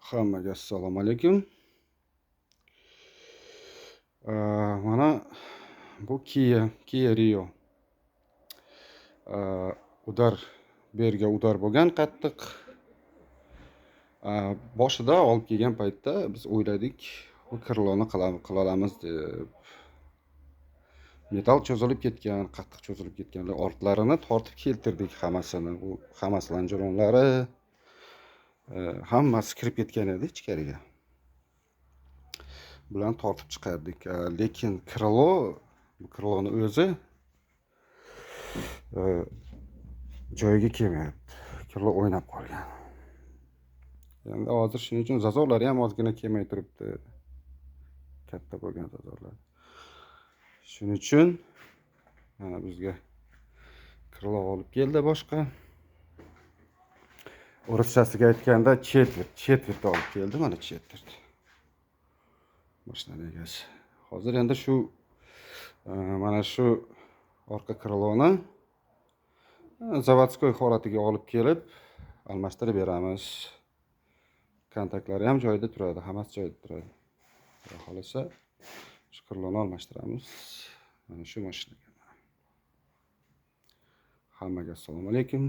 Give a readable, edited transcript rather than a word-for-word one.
Hammaga assalomu alaykum. Mana bu Kia Rio. Удар bu yerga удар bo'lgan qattiq. Boshida olib kelgan paytda biz o'yladik, bu крыло ni qila olamiz deb. Metall cho'zilib ketgan, qattiq cho'zilib ketgan. Ortlarini tortib keltirdik hammasini. U hammasi lonjeronlari, hammasi kirib ketgan edi ichkariga. Bularni tortib chiqardik. Lekin крыло, bu крыло ni o'zi joyiga kelmayapti. Крыло o'ynab qolgan. Endi hozir shuning uchun зазор lari ham ozgina kelmay turibdi. Katta bo'lgan зазор lar. Shuning uchun mana bizga крыло olib keldi boshqa. O'rischasiga aytganda четверть, четверть olib keldi, mana четверть. Mashinani egasi. Hozir endi shu mana shu orqa крыло ni заводской holatiga olib kelib almashtirib beramiz. Kontaktlari ham joyida turadi, hammasi joyida turadi. Xudo xohlasa, shu крыло ni almashtiramiz. Mana shu mashinaga. Hammaga assalomu alaykum.